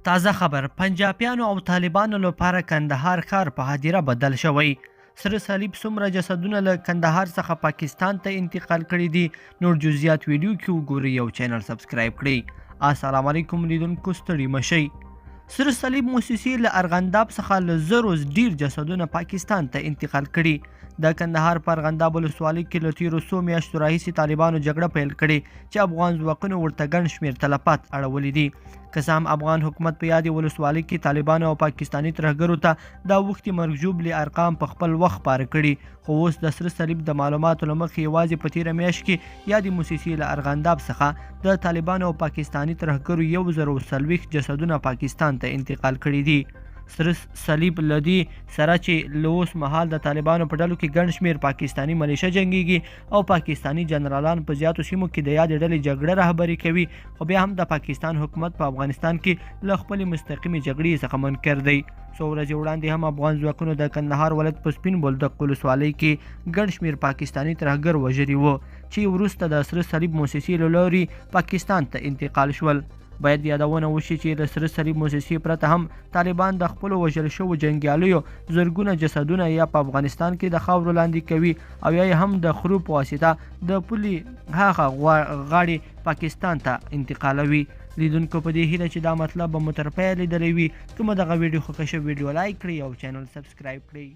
تازه خبر، پنجابیانو او طالبانو لپاره کندهار ښار په هدیره بدل شوی. سره صلیب څومره جسدونه له کندهار څخه پاکستان ته انتقال کړي دي؟ نور جزئیات ویډیو کې وګورئ او چینل سبسکرایب کړئ. السلام علیکم لیدونکو، ستړي مشئ. سره صلیب موسسې له ارغنداب څخه له زرو ډیر جسدونه پاکستان ته انتقال کړي. د کندهار په ارغنداب ولسوالۍ کې له تیرو څو میاشتو راهیسې طالبانو جګړه پیل کړې چې افغان ځواکونو ورته ګڼ شمېر تلفات اړولي دي. که څه هم افغان حکومت په یادې ولسوالۍ کې طالبانو او پاکستاني ترهګرو ته د اوښتې مرګ ژوبلې ارقام په خپل وخت خپاره کړي، خو اوس د سره صلیب د معلوماتو له مخې یوازې په تیره میاشت کې یادې موسسې له ارغنداب څخه د طالبانو او پاکستاني ترهګرو 1040 جسدونه پاکستان ته انتقال کړي دي. سره صلیب له دې سره چې له اوس مهال د طالبانو په ډلو کې ګڼ شمېر پاکستاني ملیشه جنګیږي او پاکستاني جنرالان په زیاتو سیمو کې د یادې ډلې جګړه رهبري کوي، خو بیا هم د پاکستان حکومت په افغانستان کې له خپلې مستقیمې جګړې څخه منکر دی. څو ورځې وړاندې هم افغان ځواکونو د کندهار ولایت په سپین بولدک ولسوالۍ کې ګڼ شمېر پاکستاني ترهګر وژلي وو چې وروسته د سره صلیب موسسې له لوري پاکستان ته انتقال شول. باید یادونه وشي چې له سره صلیب موسسې پرته هم طالبان د خپلو وژل شوو جنګیالیو زرګونه جسدونه یا په افغانستان کې د خاورو لاندې کوي او یا هم د خرو په واسطه د پولې هغه غاړې پاکستان ته انتقالوي. لیدونکو په دې هیله چې دا مطلب به مو تر پایه لیدلی وي. که مو دغه ویډیو خوښه شوه، ویډیو لایک کړئ او چینل سبسکرایب کړئ.